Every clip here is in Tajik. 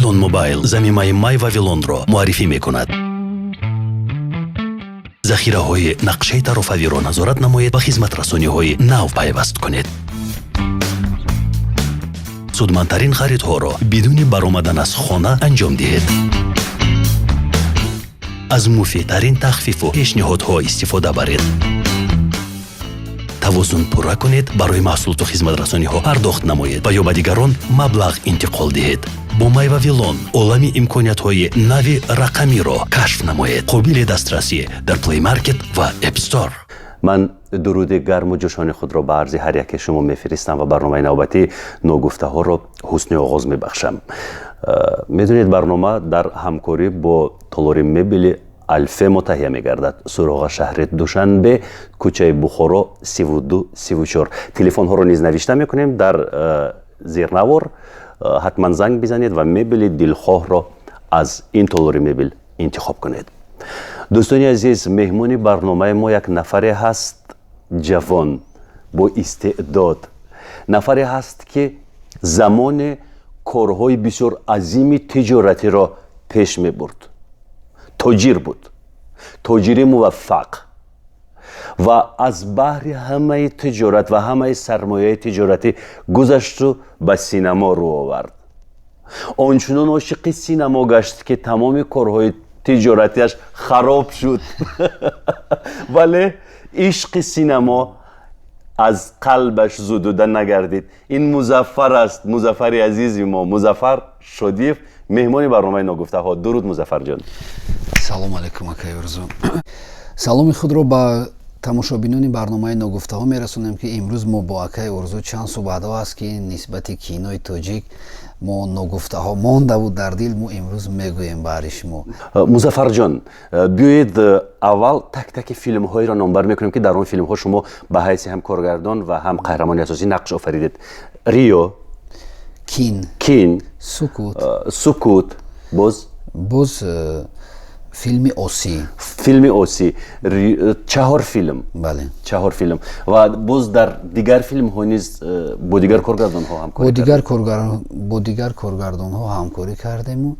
Вавилон Мобайл замимаи Май Вавилонро муаррифӣ мекунад. Захираҳои нақшаи тарофавиро назорат намоед ва хизматрасониҳои нав пайваст кунед. Судмандтарин харидҳоро бидуни баромадан аз хона анҷом диҳед. Аз муфидтарин тахфифу пешниҳодҳо истифода баред. Тавозун пурра кунед, барои маҳсулоту хизматрасониҳо пардохт намоед ва ё ба дигарон маблағ интиқол диҳед. Бо Май Вавилон олами имкониятҳои нави рақамиро кашф намоед. Қобили дастрасӣ дар Play Market ва App Store. Ман дуруди гарму ҷӯшони худро ба арзи ҳар яке шумо мефиристам ва барномаи навбатии Ногуфтаҳоро ҳусни оғоз мебахшам. Медонед, барнома дар ҳамкорӣ бо толори мебели Алфемо таҳия мегардад. Суроға: шаҳри Душанбе, кӯчаи Бухоро, 32, 34. Телефонҳоро низ навишта мекунем дар зернавор. Ҳатман занг бизанед ва мебели дилхоҳро аз ин толори мебел интихоб кунед. Дӯстони азиз, меҳмони барномаи мо як нафаре ҳаст ҷавон, бо истеъдод, нафаре ҳаст, ки замоне корҳои бисёр азими тиҷоратиро пеш мебурд, тоҷир буд, тоҷири муваффақ, ва аз баҳри ҳамаи тиҷорат ва ҳамаи сармояи тиҷоратӣ гузашту ба синамо рӯ овард. Он чунон ошиқи синамо гашт, ки тамоми корҳои тиҷоратиаш хароб шуд, вале ишқи синамо аз қалбаш зудуда нагардид. Ин Музаффар аст, Музаффари азизи мо, Музаффар Шодиев, меҳмони барномаи Ногуфтаҳо. Дуруд, Музаффарҷон. Салом алейкум, акаи Орзу. Саломи худро ба тамошобинони барномаи Ногуфтаҳо мерасонем, ки имрӯз мо бо акаи Орзу чанд суҳбатҳо аст, ки нисбати кинои тоҷик мо ногуфтаҳо монда буд дар дил, мо имрӯз мегӯем баҳри шумо. Музаффарҷон, биёед, аввал так таки филмҳоеро номбар мекунем, ки дар он филмҳо шумо ба ҳайси ҳам коргардон ва ҳам қаҳрамони асосӣ нақш офаридед. Рио. Кин. Кин. Сукут. Сукут, боз? Боз филми Осӣ. Филми Осӣ. Чаҳор филм. Бале. Чаҳор филм. Ва боз дар дигар филмҳо низ бо дигар коргардонҳо ҳамкорӣ? Бо дигар коргардонҳо ҳамкорӣ кардему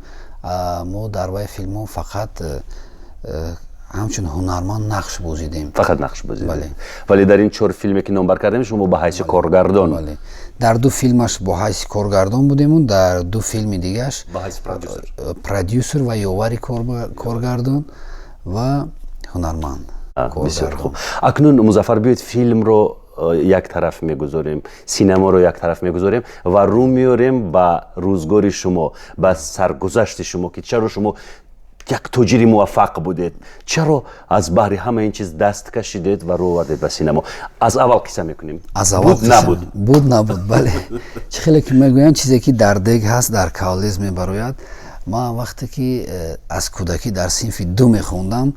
мо дар вай филмҳо фақат ҳамчун ҳунарманд нақш бозидем. Фақат нақш бозидем, вале дар ин чор филме, ки номбар кардем, шумо ба ҳайси коргардон. Бале, дар ду филмаш бо ҳайси коргардон будему, дар ду филми дигаш ба ҳайси продюсер. Продюсер ва ёвари коргардон ва ҳунарманд. Бисёр хуб. Акнун, Музаффар, биёед, филмро як тараф мегузорем, синаморо як тараф мегузорем ва рӯ меорем ба рӯзгори шумо, ба саргузашти шумо, ки чаро шумо як тоҷири муваффақ будед, чаро аз баҳри ҳама ин чиз даст кашидед ва рӯ овардед ба синамо? Аз аввал қисса мекунем. Аз аввал. Набуд. Буд, набуд, бале. Чӣ хеле ки мегӯянд, чизе ки дар дег ҳаст, дар кавлез мебарояд. Ман вақте ки аз кӯдакӣ дар синфи ду мехондам,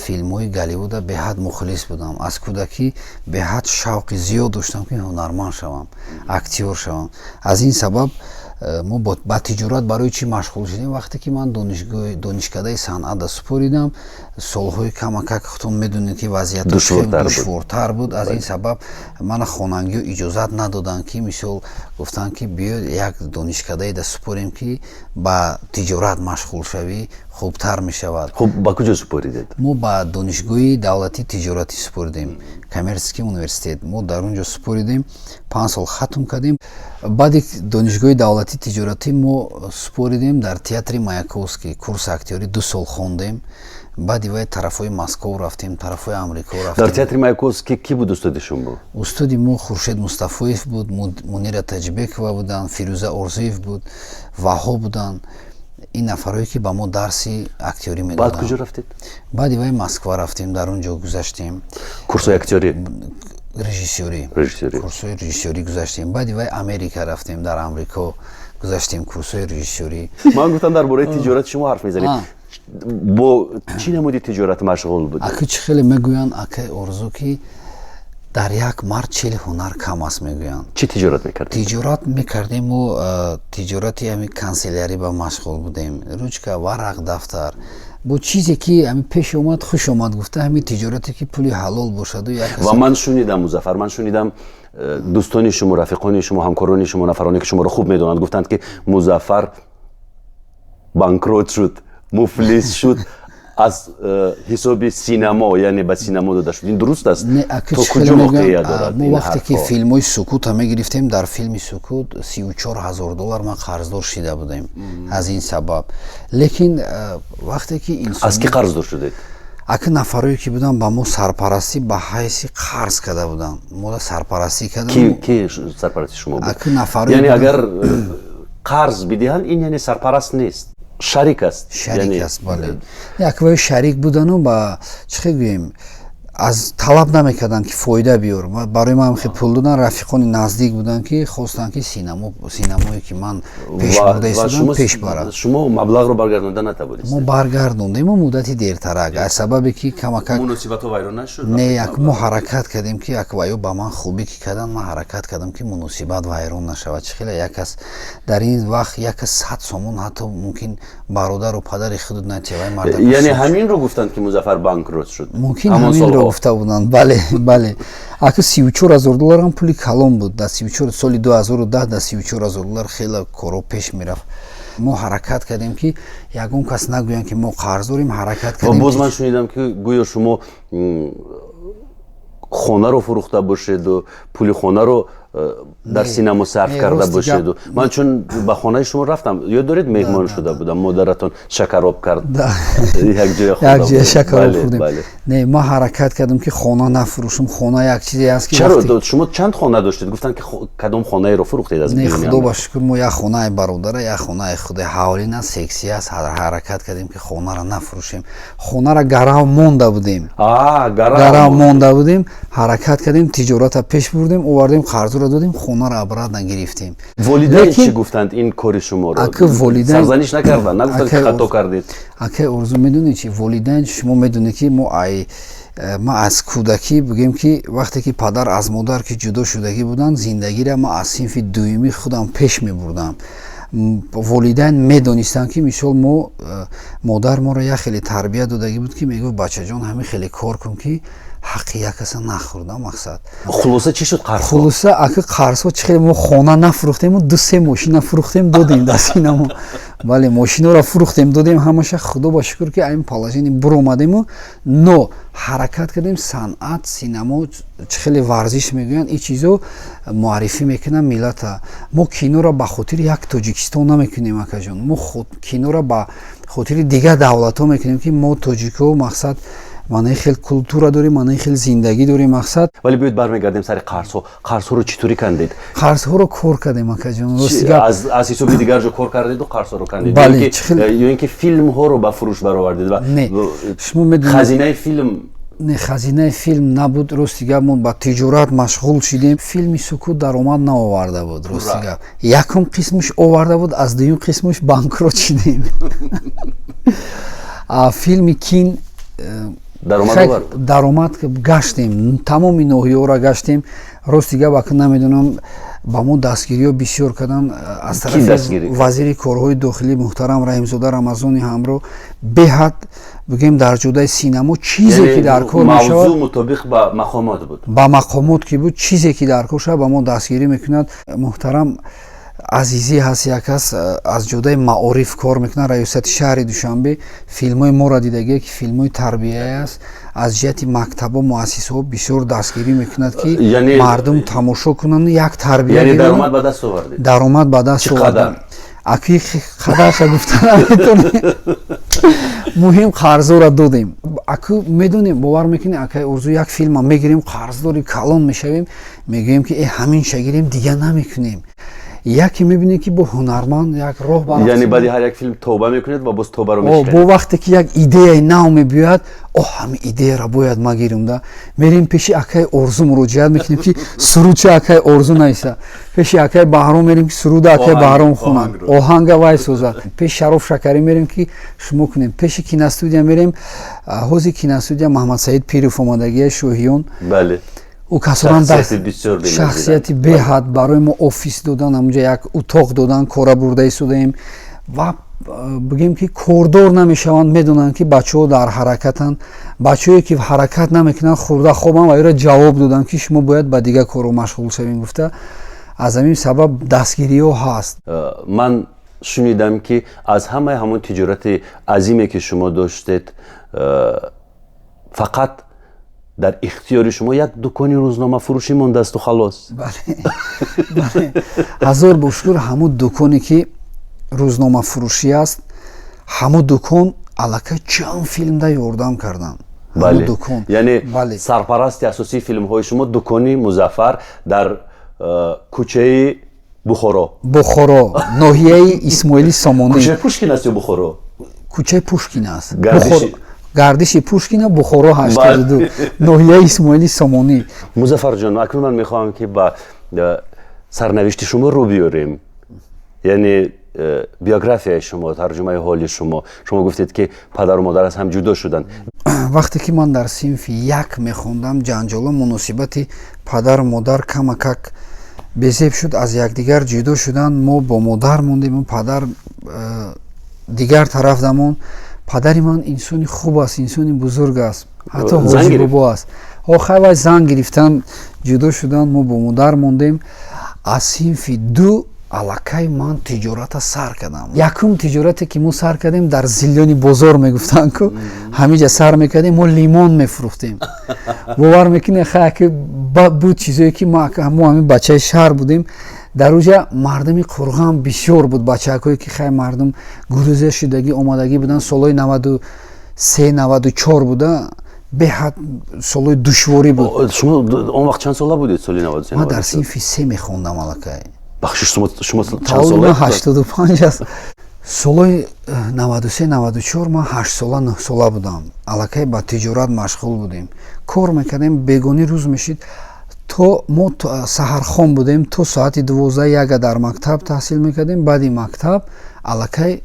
филмҳои Голливуда беҳад мухлис будам. Аз кӯдакӣ беҳад шавқи зиёд доштам, ки ҳунарманд шавам, актёр шавам. Аз ин сабаб мо ба тиҷорат барои чӣ машғул шудем? Вақте ки ман донишкадаи санъатда супоридам, солҳои камакак, худтон медонед, ки вазъият душвортар буд. Аз ин сабаб мана хонангиҳо иҷозат надоданд, ки мисол гуфтанд, ки биё, як донишкадаеда супорем, ки ба тиҷорат машғул шавӣ, хубтар мешавад. Хуб, ба куҷо супоридед? Мо ба Донишгоҳи давлатии тиҷоратӣ супоридем, коммерческий университет. Мо дар он ҷо супоридем, 5 сол хатм кардем. Баъди Донишгоҳи давлатии тиҷоратӣ мо супоридем дар театри Маяковский, курси актёрӣ 2 сол хондем. Баъди вай тарафҳои Москов рафтем, тарафҳои Амрико рафтем. Дар театри Маяковский кӣ буд устоди шумо? Устоди мо Хуршед Мустафоев буд, Мунира Таҷибекова буданд, Фирӯза Орзуев буд, Ваҳо буданд. Ин нафарҳое, ки ба мо дарси актёрӣ медоданд. Баъд куҷо рафтед? Баъди вай Москва рафтем, дар он ҷо гузаштем. Курсҳои актёрӣ? Режиссёрӣ. Режиссёрӣ. Курсҳои режиссёрӣ гузаштем. Баъди вай Америка рафтем, дар Амрико гузаштем курсҳои режиссёрӣ. Ман гуфтам, дар бораи тиҷорати шумо ҳарф мезанем. Бо чӣ намуди тиҷорат машғул будед? Ака, чӣ хеле мегӯянд, акаи Орзу, ки дар як мард 40 ҳунар кам аст, мегӯянд. Чӣ тиҷорат мекардед? Тиҷорат мекардем мо, тиҷорати ҳами канселярӣ ба машғул будем: ручка, варақ, дафтар, бо чизе ки ҳами пеш омад, хуш омад гуфта, ҳами тиҷорате, ки пули ҳалол бошаду. Ва ман шунидам, Музаффар, ман шунидам, дӯстони шумо, рафиқони шумо, ҳамкорони шумо, нафароне, ки шуморо хуб медонанд, гуфтанд, ки Музаффар Банкрот шуд, муфлис шуд, аз ҳисоби синамо, яъне ба синамо дода шуд. Ин дуруст аст? То куҷо воқеият дорад? Мо вақте ки филмҳои Сукута мегирифтем, дар филми Сукут 34 000 доллар ман қарздор шида будем аз ин сабаб. Лекин вақте ки Аз кӣ қарздор шудед? Ака, нафарое ки буданд, ба мо сарпарастӣ ба ҳайси қарз карда буданд, мода сарпарастӣ карданд. Ки сарпарасти шумо буд? Яъне агар қарз бидиҳанд, ин яъне сарпараст нест, шарик аст. Шарик аст, бале. Яквои шарик будану ба чӣ хел гӯем, аз талаб намекарданд, ки фоида биёр. Барои ман хел пул додан, рафиқони наздик буданд, ки хостанд, ки синамое ки ман пеш бурда истодам, пеш барад. Шумо маблағро баргардонда натавонистед? Мо баргардондем, муддати дертарак, аз сабабе ки камакак Муносибатҳо вайрон нашуд? Не, як мо ҳаракат кардем, ки як ваё ба ман хубӣ ки карданд, ман ҳаракат кардам, ки муносибат вайрон нашавад. Чӣ хеле як кас дар ин вақт, як кас 100 сомон ҳатто мумкин бародару падари худут натевай. Марда, яъне ҳаминро гуфтанд, ки Музаффар банкрот шуд? Мумкин, ҳаминро гуфта буданд, бале. Ака, 34 000 доллар ҳам пули калон буд дар 34 соли 2010. Дар 34 000 доллар хеле коро пеш мерафт. Мо ҳаракат кардем, ки ягон кас нагӯянд, ки мо қарз дорем. Ҳаракат кардем. Боз ман шунидам, ки гӯё шумо хонаро фурӯхта бошеду пули хонаро дар синамо сарф карда бошеду. Ман чун ба хонаи шумо рафтам, ёд доред, меҳмон шуда будам, модаратон шакароб кард. Якҷоя шакароб хӯрдем. Не, ман ҳаракат кардам, ки хона нафурӯшам. Хона як чизе аст, ки Чаро? Шумо чанд хона доштед? Гуфтанд, ки кадом хонаеро фурӯхтед аз Не, худо ба шукр, мо як хонаи бародара, як хонаи худи ҳавлина, секси аст. Ҳаракат кардем, ки хонаро нафурӯшем. Хонара гарав монда будем, гарав монда будем. Ҳаракат кардем, тиҷората пеш бурдем, овардем, қарзуро додем, хонаро обратно гирифтем. Волидайн чӣ гуфтанд ин кори шуморо? Ака, волидайн Сарзаниш накарданд? Нагуфтанд, ки хато кардед? Акай Орзу, медонед чи, волидайн, шумо медонед, ки мо ай ма аз кӯдакӣ, бигӯем, ки вақте ки падар аз модар ки ҷудо шудагӣ буданд, зиндагиро ма аз синфи дуюмӣ худам пеш мебурдам. Волидайн медонистанд, ки мисол мо модар моро як хеле тарбия додагӣ буд, ки мегуфт: «Бачаҷон, ҳамин хеле кор кун, ки ҳаққи як каса нахӯрда». Мақсад Хулоса, чӣ шуд қарзҳо? Хулоса, ака, қарзҳо чӣ хеле, мо хона нафурӯхтему ду се мошина фурӯхтем, додем дастинамо. Бале, мошиноро фурӯхтем, додем ҳамаша. Худо ба шукр, ки айн положение буромадему, но ҳаракат кардем. Санъат, синамо, чӣ хеле варзиш мегӯянд, ин чизо муаррифӣ мекунанд миллата. Мо киноро ба хотири як Тоҷикистон намекунем, акаҷон. Мо киноро ба хотири дигар давлатҳо мекунем, ки мо тоҷикҳо, мақсад, манаи хел культура дорем, манаи хел зиндагӣ дорем, мақсад. Вале биёед, бармегардем сари қарзҳо. Қарзҳоро чӣ таври кандед? Қарзҳоро кор кардем, акаҷон. Аз ҳисоби дигар ҷо кор кардеду қарзҳоро кандед? Бале. Ё ин ки филмҳоро ба фурӯш баровардед ва Не, шумо медонед, хазинаи филм? Не, хазинаи филм набуд. Рости гап, мо ба тиҷорат машғул шидем. Филми Сукут даромад наоварда буд, рости гап. Якум қисмаш оварда буд, аз дуюм қисмаш банкрот шидем. Филми Кин даромад, гаштем, тамоми ноҳияҳоро гаштем. Рости гап, ака, намедонам, ба мо дастгириҳо бисёр карданд аз тарафи вазири корҳои дохилӣ муҳтарам Раҳимзода Рамазони ҳамроҳ. Беҳад, бигӯем, дар ҷодаи синамо чизе ки дар кор мешавад, мутобиқ ба мақомот буд? Ба мақомот ки буд, чизе ки дар кор шавад, ба мо дастгирӣ мекунад. Муҳтарам Азизӣ ҳаст, як кас аз ҷодаи маориф кор мекунад, раёсати шаҳри Душанбе. Филмҳои моро дидагие, ки филмҳои тарбияе аст, аз ҷиҳати мактабо, муассисаҳо бисёр дастгирӣ мекунад, ки мардум тамошо кунанд, як тарбия. Даромад ба даст овардед? Даромад ба даст овардем. Аки, қадарша гуфта наметонем. Муҳим, қарзоро додем. Аку, медонем, бовар мекунем, акай Орзу, як филма мегирем, қарздори калон мешавем, мегӯем, ки э, ҳаминша гирем, дига намекунем. Яке мебинем, ки бо ҳунарманд як роҳ. Яъне баъди ҳар як филм тавба мекунед ва боз тавбаро мешиканед? Бо вақте ки як идеяи нав мебиёяд, о, ҳамин идеяро бояд ма гирам да, мерем пеши акаи Орзу, муроҷиат мекунем, ки сурудча акаи Орзу нависа. Пеши акаи Баҳром мерем, ки суруда акаи Баҳром хонад, оҳанга вай созад. Пеши Шароф Шакарӣ мерем, ки шумо кунем. Пеши киностудия мерем. Ҳозир киностудия Маҳамадсаид Пиров омадагия, Шоҳиён. Ӯ касоран шахсияти беҳад барои мо офис додан, ҳамунҷа як утоқ додан, кора бурда истодаем ва бигем, ки кордор намешаванд. Медонанд, ки бачаҳо дар ҳаракатанд. Бачаҳое ки ҳаракат намекунанд, хӯрда хобанд, ва ӯро ҷавоб доданд, ки шумо бояд ба дигар корро машғул шавем, гуфта. Аз ҳамин сабаб дастгириҳо ҳаст. Ман Шунидам, ки аз ҳамаи ҳамон тиҷорати азиме, ки шумо доштед, фақат дар ихтиёри шумо як дукони рӯзномафурӯшӣ мондасту халос. Бале, ҳазор бо шукр, ҳамун дуконе, ки рӯзномафурӯшӣ аст, ҳамун дукон аллакай чанд филмда ёрдам кардам. Бале, яъне сарпарасти асосии филмҳои шумо дукони Музаффар дар кӯчаи Бухоро. Бухоро, ноҳияи Исмоили Сомонӣ. Кӯчаи Пушкин аст ё Бухоро? Кӯчаи Пушкин аст, гардиши Пушкина, Бухоро, 82, ноҳияи Исмоили Сомонӣ. Музаффарҷон, акнун ман мехоҳам, ки ба сарнавишти шумо рӯ биёрем, яъне биографияи шумо, тарҷумаи ҳоли шумо. Шумо гуфтед, ки падару модар аз ҳам ҷудо шуданд. Вақте ки ман дар синфи як мехондам, ҷанҷоло, муносибати падару модар камакак безеб шуд, аз якдигар ҷудо шуданд. Мо бо модар мондем, падар дигар тараф дамон. Падари ман инсони хуб аст, инсони бузург аст, ҳатто ҳоҷибобо аст. Охир вай зан гирифтан, ҷудо шуданд, мо бо модар мондем. Аз синфи ду аллакай ман тиҷората сар кардам. Якум тиҷорате, ки мо сар кардем, дар Зелёный бозор мегуфтанд ку, ҳамиҷа сар мекардем. Мо лимон мефурӯхтем, бовар мекунед? Хаяки буд чизое, ки мо ҳамин бачаи шаҳр будем. Дар уҷа мардуми Қурған бисёр буд, бачакҳое, ки хай мардум гурӯза шудагӣ омадагӣ буданд. Солҳои 93, 94 буда, беҳад солҳои душворӣ буд. Шумо он вақт чанд сола будед, соли 93? Ман дар синфи се мехондам аллакай. Бахшиш, шумо чанд сола? 85 аст. Солҳои 93, 94 ман 8сола, 9сола будам. Аллакай ба тиҷорат машғул будем, кор мекардем. Бегонӣ рӯз мешид, то мо саҳархон будем, то соати 12, яга дар мактаб таҳсил мекардем. Баъди мактаб аллакай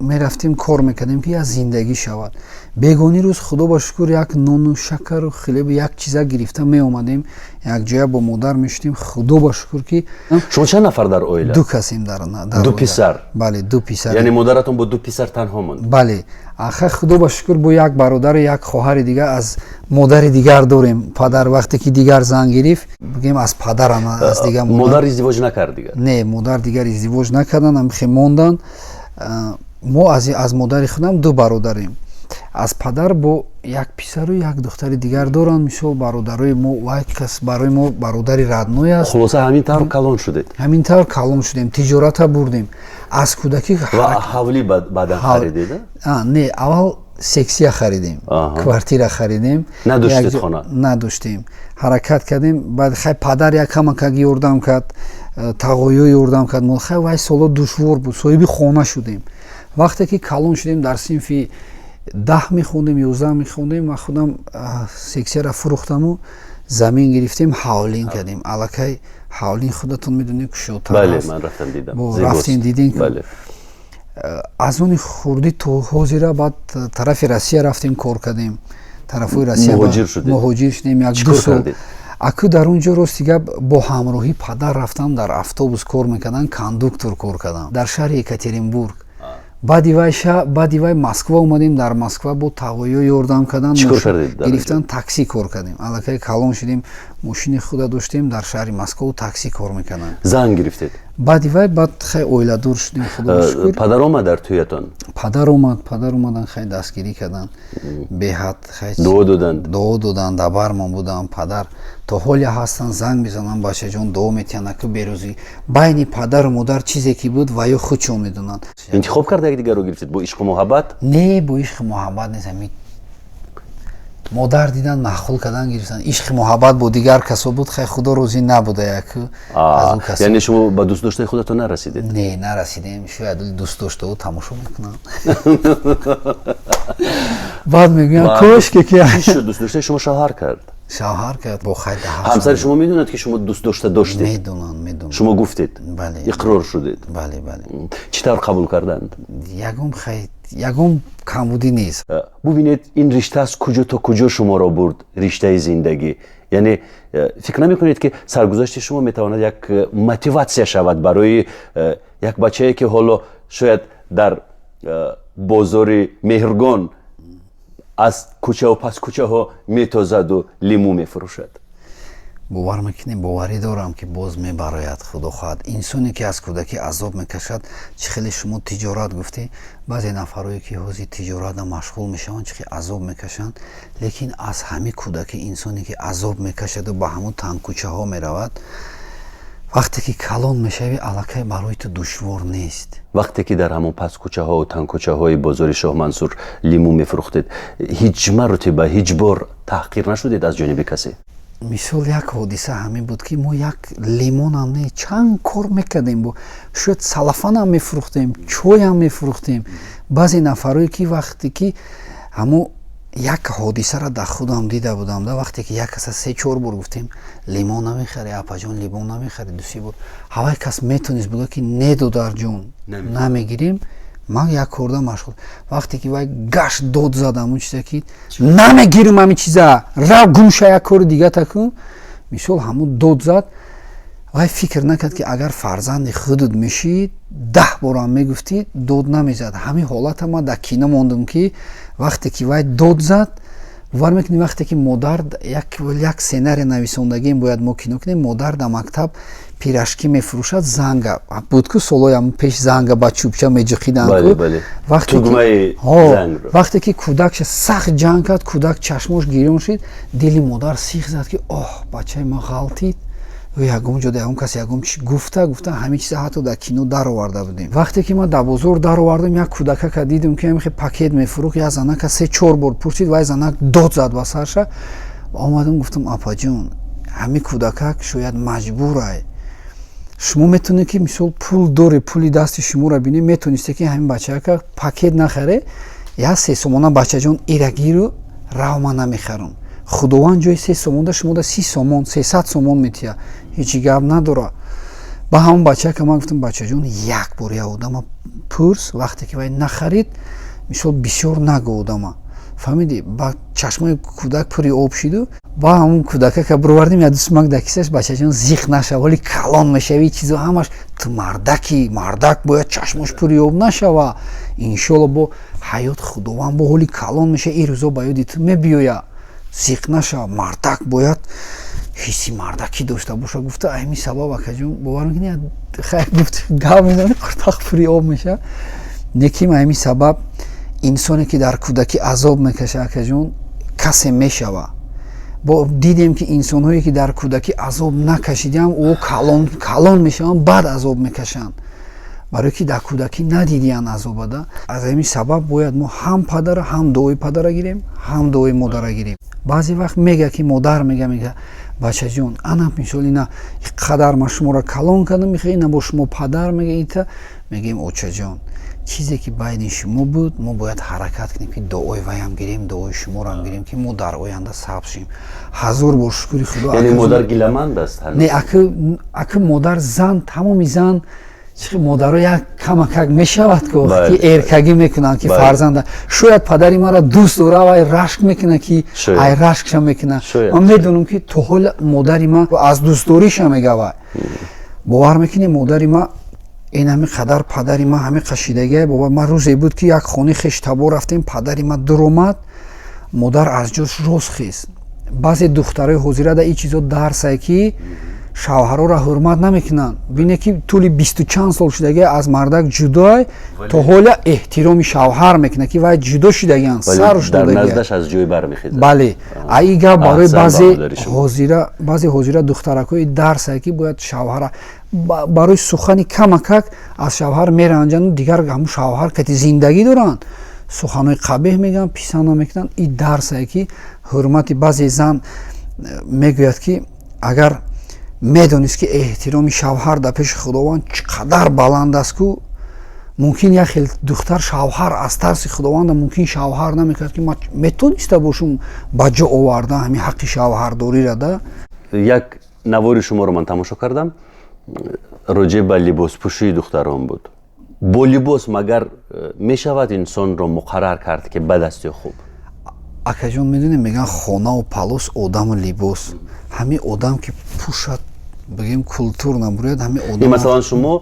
мерафтем, кор мекардем, ки як зиндагӣ шавад. Бегонӣ рӯз, худо ба шукр, як нону шакару хлебу як чиза гирифта меомадем, якҷоя бо модар мешудем. Худо ба шукр, ки Шумо чанд нафар дар оила? Ду касем дар. Ду писар? Бале, ду писар. Яъне модаратон бо ду писар танҳо монд? Бале. Аха, худо ба шукр, бо як бародару як хоҳари дигар аз модари дигар дорем. Падар вақте ки дигар зан гирифт, бигем, аз падарам, аз дигар. Модар издивоҷ накард дигар? Не, модар дигар издивоҷ накарданд, ҳамихе монданд. Мо аз модари худам ду бародарем, аз падар бо як писару як духтари дигар доранд. Мисол, бародарои мо, вай кас барои мо бародари родной аст. Хулоса, ҳамин тавр калон шудед? Ҳамин тавр калон шудем, тиҷората бурдем аз кӯдакӣ. Ва ҳавлӣ баъдан харидед? Не, аввал сексия харидем, квартира харидем. Надоштед хона? Надоштем, ҳаракат кардем. Баъд хай падар як камакак ёрдам кард, тағоё ёрдам кард. Хай, вай соло душвор буд, соҳиби хона шудем. Вақте ки калон шудем, дар синфи 10 мехондем, 11 мехондем, ман худам сексияра фурӯхтаму замин гирифтем, ҳавлин кардем. Аллакай ҳавлин, худатон медонед, кушодтар. Рафтем, дидем. Аз они хурдӣ то ҳозира. Баъд тарафи Россия рафтем, кор кардем, тарафҳои Россия муҳоҷир шудем як ду сол. Аку дар он ҷо, рости гап, бо ҳамроҳӣ падар рафтам, дар автобус кор мекардам, кондуктор кор кардам дар шаҳри Екатеринбург. Баъди вай Москва омадем. Дар Москва бо тағоё ёрдам кардан, гирифтан, такси кор кардем. Аллакай калон шудем, мошини худа доштем, дар шаҳри Москвау такси кор мекардам. Зан гирифтед? Баъди вай, баъд хай оиладор шудем, худо шукр. Падар омад дар тӯятон? Падар омад, падар омадан, хай дастгирӣ карданд беҳад, хай. Дуо доданд? Дуо доданд, дабармон буданд. Падар то ҳоле ҳастанд, занг мезананд: «Бачаҷон, дуо метиҳанд». Аку берӯзӣ байни падару модар чизе ки буд, ва ё худшон медонанд. Интихоб карда якдигарро гирифтед, бо ишқу муҳаббат? Не, бо ишқу муҳаббат нест. Ами модар дидан, маъқул кардан, гирифтан. Ишқи муҳаббат бо дигар касо буд, хай худо розӣ набуда як. Яъне шумо ба дӯстдоштаи худатон нарасидед? Не, нарасидем. Шояд дӯстдоштао тамошо мекунанд, баъд мегӯянд, кошке ки. Чӣ шуд, дӯстдоштаи шумо шавҳар кард? Шавҳар кард, бо хай. Ҳамсари шумо медонад, ки шумо дӯстдошта доштед? Медонанд, медонанд. Шумо гуфтед? Бале. Иқрор шудед? Бале. Чӣ тавр қабул карданд? Ягон, хай, ягон камбудӣ нест. Бубинед, ин ришта аз куҷо то куҷо шуморо бурд, риштаи зиндагӣ. Яъне фикр намекунед, ки саргузашти шумо метавонад як мотиватсия шавад барои як бачае, ки ҳоло шояд дар бозори Меҳргон аз кӯчаву пас кӯчаҳо метозаду лимӯ мефурӯшад? Бовар мекунем, боварӣ дорам, ки боз мебарояд, худо хоҳад. Инсоне, ки аз кӯдакӣ азоб мекашад, чӣ хеле шумо тиҷорат гуфтӣ, баъзе нафарое, ки ҳозир тиҷората машғул мешаванд, чӣ хел азоб мекашанд, лекин аз ҳамин кӯдакӣ инсоне, ки азоб мекашаду ба ҳамун тангкӯчаҳо меравад, вақте ки калон мешавӣ, аллакай барои ту душвор нест. Вақте ки дар ҳамон пасткӯчаҳо тангкӯчаҳои бозори Шоҳмансур лимӯ мефурӯхтед, ҳеҷ маротиба, ҳеҷ бор таҳқир нашудед аз ҷониби касе? Мисол, як ҳодиса ҳамин буд, ки мо як лимонам не, чанд кор мекардем, бо шояд салафанам мефурӯхтем, чойам мефурӯхтем. Баъзе нафарое, ки вақте ки ҳамо як ҳодисаро дар худам дида будам да, вақте ки як каса се-чор бор гуфтем: «Лимон намехарӣ, апаҷон? Лимон намехарӣ?» Ду-се бор ҳавай кас метонист буга, ки «Не, додарҷон, намегирем, ман як корда машғул». Вақте ки вай гашт, дод зад ҳамун чиза, ки «Намегирим ҳамин чиза, рав, гумша, як кори дигата кун», мисол, ҳамун дод зад. Вай фикр накард, ки агар фарзанди худут мешид, 10 борам мегуфтӣ, дод намезад. Ҳамин ҳолата ман дар кино мондум, ки вақте ки вай дод зад, бовар мекунӣ, вақте ки модар, як сценария нависондагием, бояд мо кино кунем, модар дар мактаб пирожки мефурӯшад, занга буд ку, солҳои пеш занга ба чӯбча меҷиқиданд. Вақте ки кӯдакша сахт ҷанг кард, кӯдак чашмош гирён шид, дили модар сих зад, ки оҳ, бачаи ман ғалтид, ягон ҷо ягон кас ягон чи гуфта гуфта. Ҳамин чиза ҳатто дар кино дароварда будем. Вақте ки ман дар бозор даровардам, як кӯдакака дидем, ки ҳамихе пакет мефурӯхт. Як занака се-чор бор пурсид, вай занак дод зад ба сарша. Омадам, гуфтам: «Апаҷон, ҳамин кӯдакак шояд маҷбурай. Шумо метавонед, ки мисол пул дорӣ, пули дасти шуморо бинем, метавонисте, ки ҳамин бачака пакет нахаре, як 3 сомона, бачаҷон, ира гиру рав, ман намехарам. Худованд ҷои 3 сомонда шумода 30 сомон, 300 сомон метиҳад, ҳеҷ гап надора». Ба ҳамон бачака ман гуфтам: «Бачаҷон, як бор як одама пурс, вақте ки вай нахарид, мисол, бисёр нагӯ одама». Фаҳмидӣ? Ба чашмои кӯдак пури об шиду ба ҳамон кӯдакака бировардем, як дусумак дар кисаш: «Бачаҷон, зиқ нашав, ҳоли калон мешавӣ, чизо ҳамаш ту мардаки, мардак бояд чашмош пури об нашава. Иншолло, бо ҳаёт Худованд бо ҳоли калон меша, ин рӯзо ба ёди ту мебиёя, зиқ нашав, мардак бояд ҳисси мардакӣ дошта боша», гуфта. Ҳамин сабаб, акаҷон, бовар мекунӣ, хайр, гуфт, гап мезанӣ, қуртақ пури об меша. Неким ҳамин сабаб инсоне, ки дар кӯдакӣ азоб мекаша, акаҷон, касе мешава. Бо дидем, ки инсонҳое, ки дар кӯдакӣ азоб накашидаам, ӯ калон мешаванд, баъд азоб мекашанд, барое ки дар кӯдакӣ надидиян азобада. Аз ҳамин сабаб бояд мо ҳам падара, ҳам дуои падара гирем, ҳам дуои модара гирем. Баъзе вақт мега, ки модар мега: «Бачаҷон, ана мисол, ина қадар ман шуморо калон кардам, ина бо шумо падар мега ита». Мегӯем: «Очаҷон, чизе ки байни шумо буд, мо бояд ҳаракат кунем, ки дуои ваям гирем, дуои шуморо гирем, ки мо дар оянда сабз шем». Ҳазор бор шукри Худо. Яъне модар гиламанд аст? Не, аки модар, зан, тамоми зан, модаро як камакак мешавад, ки эркагӣ мекунанд, ки фарзанда шояд падари маро дӯст дора, вай рашк мекунад, ки ай рашкша мекунад. Ман медонам, ки то ҳол модари ман аз дӯстдориша мега. Вай, бовар мекунӣ, модари ман ин ҳами қадар, падари ман ҳами қашидагия. Бовар, ман рӯзе буд, ки як хонаи хештабор рафтем, падари ман дуромад, модар аз ҷош рост хест. Баъзе духтарои ҳозирада ин чизо дарсае, ки шавҳарҳоро ҳурмат намекунанд. Бине, ки тӯли бисту чанд сол шудагия аз мардак ҷудой, то ҳоля эҳтироми шавҳар мекунад, ки вай ҷудо шудагианд, сар. Бале, аи гап барои баъзе ҳозира духтаракҳои дарсае, ки бояд шавҳара барои сухани камакак аз шавҳар меранҷанду дигар ҳамун шавҳар кати зиндагӣ доранд, суханҳои қабеҳ мегӯянд, писанд намекунанд. Ин дарсае, ки ҳурмати баъзе зан мегӯяд, ки агар медонист, ки эҳтироми шавҳар дар пеши Худованд чӣ қадар баланд аст ку, мумкин як хел духтар шавҳар аз тарси Худованда мумкин шавҳар намекард, ки ман метониста бошум ба ҷо оварда ҳамин ҳаққи шавҳардориро да. Як навори шуморо ман тамошо кардам, роҷеъ ба либоспӯшии духтарон буд. Бо либос магар мешавад инсонро муқаррар кард, ки бад аст ё хуб? Акаҷон, медонем, мегӯянд: хонаву палос, одаму либос. Ҳамин одам ки пӯшад, бигем, культур набуряд, ҳамин одам. Масалан, шумо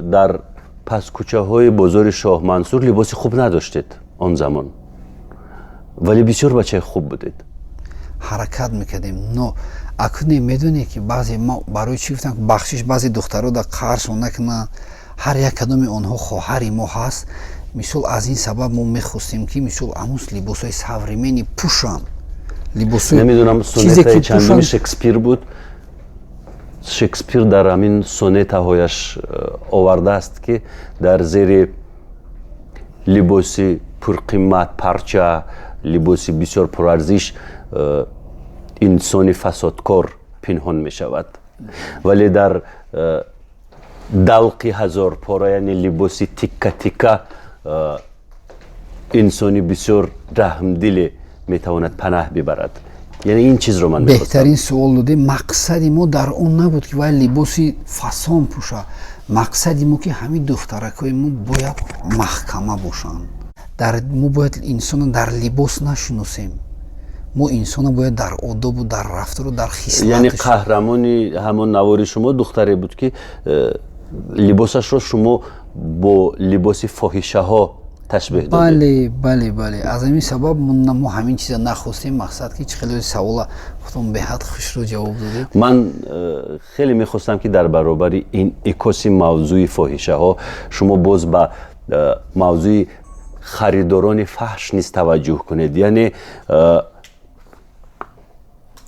дар паскӯчаҳои бозори Шоҳмансур либоси хуб надоштед он замон, вале бисёр бачаи хуб будед. Ҳаракат мекардем, но Акуне медонӣ, ки баъзе ма барои чӣ гуфтам бахшиш, баъзе духтаро да қаршон накунанд, ҳар як кадоми онҳо хоҳари мо ҳаст. Мисол, аз ин сабаб мо мехостем, ки мисол ҳамун либосҳои современный пӯшанд, либосҳои намедонам, сонетаи чандуми Шекспир буд. Шекспир дар ҳамин сонетаҳояш овардааст, ки дар зери либоси пурқимат, парча, либоси бисёр пурарзиш инсони фасодкор пинҳон мешавад, вале дар далқи ҳазорпора, яъне либоси тикка тикка, инсони бисёр раҳмдиле метавонад панаҳ бибарад. Яъне ин чизро ман Беҳтарин суол додем. Мақсади мо дар он набуд, ки вай либоси фасон пӯша. Мақсади мо, ки ҳамин духтаракҳои мо бояд маҳкама бошанд. Дар мо бояд инсона дар либос нашиносем, мо инсона бояд дар одобу, дар рафтору, дар хислат. Яъне қаҳрамони ҳамон навори шумо духтаре буд, ки либосашро шумо бо либоси фоҳишаҳо ташбеҳ додед. Бале, аз ҳамин сабаб мо ҳамин чиза нахостем. Мақсад, ки чӣ хеле савола худтон беҳад хушрӯ ҷавоб додед. Ман хеле мехостам, ки дар баробари инъикоси мавзӯи фоҳишаҳо шумо боз ба мавзӯи харидорони фаҳш низ таваҷҷӯҳ кунед. Яъне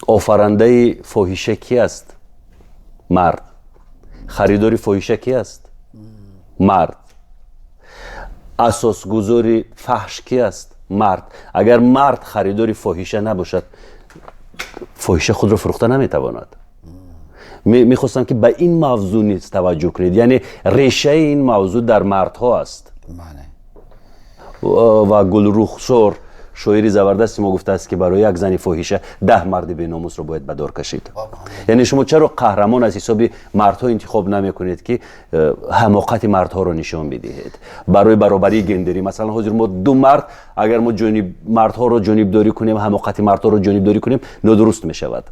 офарандаи фоҳиша ки аст? Мард. Харидори фоҳиша ки аст? Мард. Асосгузори фаҳш ки аст? Мард. Агар мард харидори фоҳиша набошад, фоҳиша худро фурӯхта наметавонад. Мехостам, ки ба ин мавзӯъ низ таваҷҷӯҳ кунед, яъне решаи ин мавзӯъ дар мардҳо аст. Ва Гулрухсор, шоири забардасти мо, гуфтааст, ки барои як зани фоҳиша 10 марди беномусро бояд ба дор кашид. Яъне шумо чаро қаҳрамон аз ҳисоби мардҳо интихоб намекунед, ки ҳамоқати мардҳоро нишон бидиҳед барои баробарии гендерӣ? Масалан, ҳозир мо ду мард, агар мо ҷониб мардҳоро ҷонибдорӣ кунем, ҳамоқати мардҳоро ҷонибдорӣ кунем, нодуруст мешавад.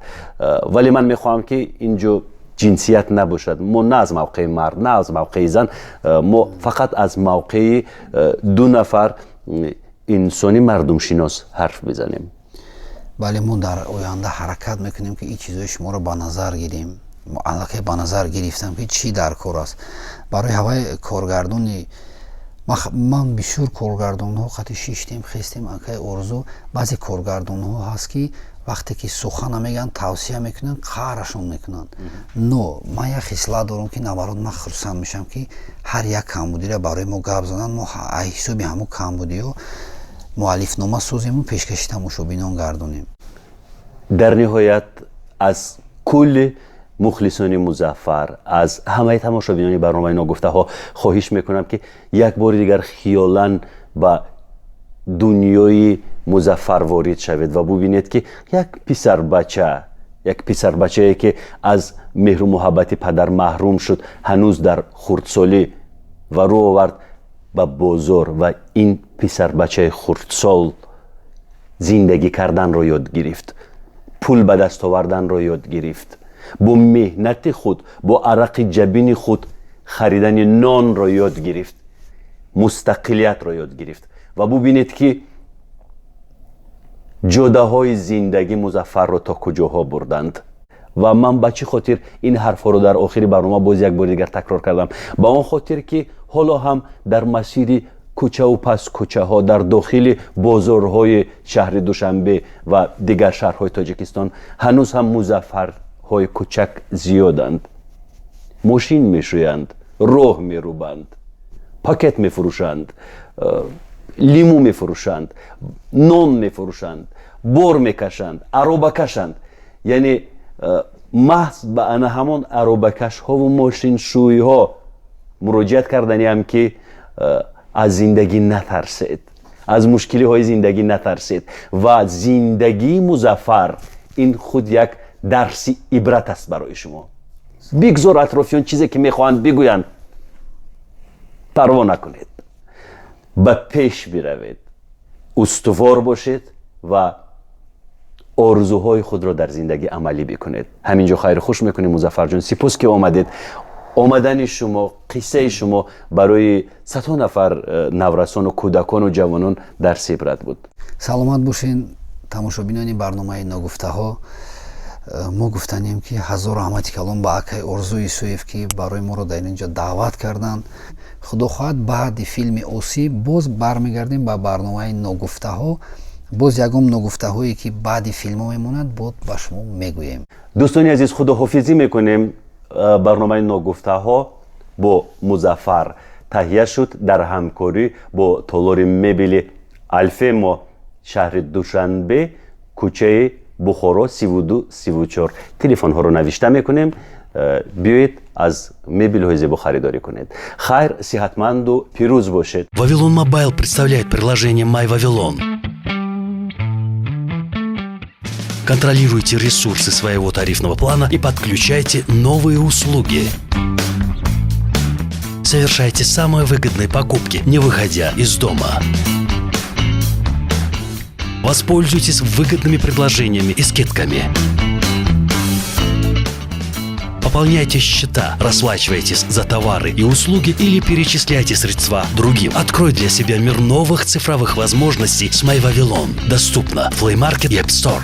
Вале ман мехоҳам, ки ин ҷо ҷинсият набошад. Мо на аз мавқеи мард, на аз мавқеи зан, мо фақат аз мавқеи ду нафар инсони мардумшинос ҳарф бизанем. Бале, мо дар оянда ҳаракат мекунем, ки ин чизҳои шуморо ба назар гирем. Аллакай ба назар гирифтам, ки чӣ дар кор аст барои ҳавай коргардони. Ман бисёр коргардонҳо қати шиштем, хестем, акай Орзу. Баъзе коргардонҳо ҳаст, ки вақте ки сухана мегӯянд, тавсия мекунанд, қаҳрашон мекунанд. Но ман як хислат дорам, ки наоборот, ман хурсанд мешавам, ки ҳар як камбудиро барои мо гап зананд. Мо ҳисоби ҳамун камбудиҳо муаллифнома созему пешкаши тамошобинон гардонем. Дар ниҳоят, аз кулли мухлисони Музаффар, аз ҳамаи тамошобинони барномаи «Ногуфтаҳо» хоҳиш мекунам, ки як бори дигар хиёлан ба дунёи Музаффар ворид шавед ва бубинед, ки як писарбача, як писарбачае, ки аз меҳру муҳаббати падар маҳрум шуд ҳанӯз дар хурдсолӣ ва рӯ овард ба бозор, ва ин писарбачаи хурдсол зиндагӣ карданро ёд гирифт, пул ба даст оварданро ёд гирифт, бо меҳнати худ, бо арақи ҷабини худ харидани нонро ёд гирифт, мустақилиятро ёд гирифт. Ва бубинед, ки ҷодаҳои зиндагӣ Музаффарро то куҷоҳо бурданд. Ва ман ба чӣ хотир ин ҳарфҳоро дар охири барнома боз як бори дигар такрор кардам? Ба он хотир, ки ҳоло ҳам дар масири кӯчаву пас кӯчаҳо, дар дохили бозорҳои шаҳри Душанбе ва дигар шаҳрҳои Тоҷикистон ҳанӯз ҳам Музаффарҳои кӯчак зиёданд: мошин мешӯянд, роҳ мерубанд, пакет мефурӯшанд, лимӯ мефурӯшанд, нон мефурӯшанд, бор мекашанд, аробакашанд. Яъне маҳз ба ана ҳамон аробакашҳову мошиншӯйҳо муроҷиат карданиам, ки аз зиндагӣ натарсед, аз мушкилиҳои зиндагӣ натарсед. Ва зиндагии Музаффар ин худ як дарси ибрат аст барои шумо. Бигзор атрофиён чизе ки мехоҳанд бигӯянд, парво накунед, ба пеш биравед, устувор бошед ва орзуҳои худро дар зиндагӣ амалӣ бикунед. Ҳамин ҷо хайру хуш мекунем. Музаффарҷон, сипос, ки омадед. Омадани шумо, қиссаи шумо барои садҳо нафар наврасону кӯдакону ҷавонон дарси ибрат буд. Саломат бошен, тамошобинони барномаи «Ногуфтаҳо». Мо гуфтанем, ки ҳазор раҳмати калон ба акай Орзу Исоев, ки барои моро дар ин ҷо даъват карданд. Худо хоҳад, баъди филми «Осӣ» боз бармегардем ба барномаи «Ногуфтаҳо». Боз ягон ногуфтаҳое, ки баъди филмҳо мемонад, боз ба шумо мегӯем. Дӯстони азиз, худоҳофизӣ мекунем. Барномаи «Ногуфтаҳо» бо Музаффар таҳия шуд дар ҳамкорӣ бо толори мебели «Алфемо», шаҳри Душанбе, кӯчаи Бухоро, 32, 34. Телефонҳоро навишта мекунем. Биёед, аз мебелҳои зебо харидорӣ кунед. Хайр, сиҳатманду пирӯз бошед. Вавилон Мобайл представляет приложение «Май Вавилон». Контролируйте ресурсы своего тарифного плана и подключайте новые услуги. Совершайте самые выгодные покупки, не выходя из дома. Воспользуйтесь выгодными предложениями и скидками. Пополняйте счета, расплачивайтесь за товары и услуги или перечисляйте средства другим. Открой для себя мир новых цифровых возможностей с MyVavilon. Доступно в Play Market и App Store.